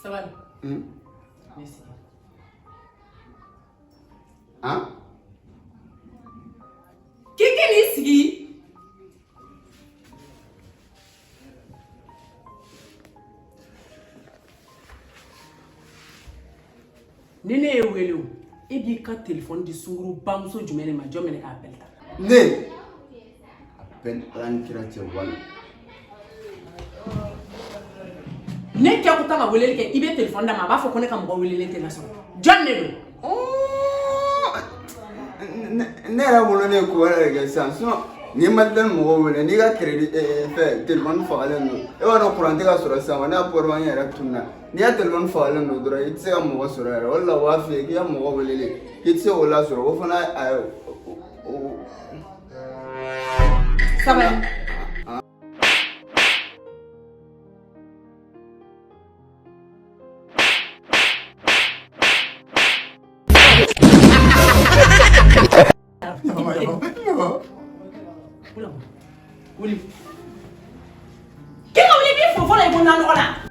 Sabali. Ne sigi. Han? K'i k'i n'i sigi. Ni ne y'e wele o, e b'i ka telefɔni di sunguru bamuso jumɛn de ma, jɔn bɛ ne ka appel ta? Ne a bɛ ni Ala ni kira cɛ wali. Ne kɛ ko taa ka weleli kɛ, i bɛ telefɔni d'a ma, a b'a fɔ ko ne ka mɔgɔ welelen tɛ lasɔrɔ. Jɔn de don? Ne yɛrɛ bolo ne ye ko wɛrɛ de kɛ sisan, sinon n'i ye Malitel mɔgɔw wele n'i ka crédit fɛn telefɔni fagalen don, e b'a dɔn kuran tɛ ka sɔrɔ sisan wa, ne ka power bank yɛrɛ tununna. N'i ka telefɔni fagalen don dɔrɔn, i tɛ se ka mɔgɔ sɔrɔ yɛrɛ. O de la u b'a f'i ye k'i ka mɔgɔ welelen k'i tɛ se k'o lasɔrɔ, o fana a o. Sabali. Wuli. K'i ka wuli, i b'i fo fɔlɔ i ko nanɔgɔ la.